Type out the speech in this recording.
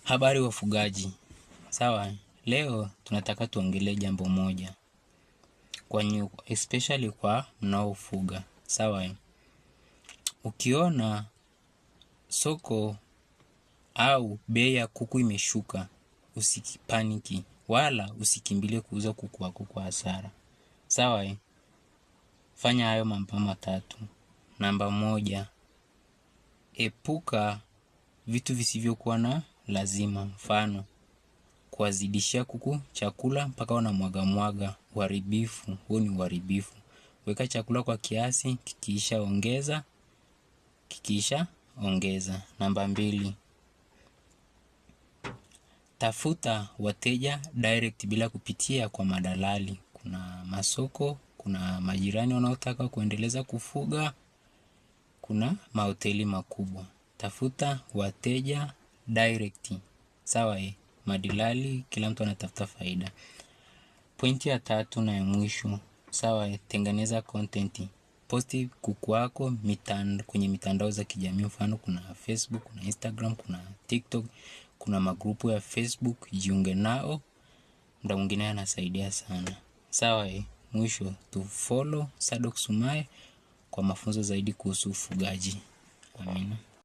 Habari wafugaji. Sawa, leo tunataka tuongelee jambo moja kwa especially kwa mnaofuga. Sawa, ukiona soko au bei ya kuku imeshuka, usipaniki wala usikimbilie kuuza kuku wako kwa hasara. Sawa, fanya hayo mambo matatu. Namba moja, epuka vitu visivyokuwa na lazima. Mfano, kuwazidishia kuku chakula mpaka wanamwaga mwaga, uharibifu huo ni uharibifu. Weka chakula kwa kiasi, kikiisha ongeza, kikiisha ongeza. Namba mbili, tafuta wateja direct bila kupitia kwa madalali. Kuna masoko, kuna majirani wanaotaka kuendeleza kufuga, kuna mahoteli makubwa. Tafuta wateja direct. Sawa, madilali kila mtu anatafuta faida. Pointi ya tatu na ya mwisho, sawa, tengeneza content. Posti kuku wako kwenye mitandao za kijamii, mfano kuna Facebook, kuna Instagram, kuna TikTok, kuna magrupu ya Facebook, jiunge nao. Muda mwingine anasaidia sana. Sawa, mwisho tu follow Sadok Sumaye kwa mafunzo zaidi kuhusu ufugaji. Amina.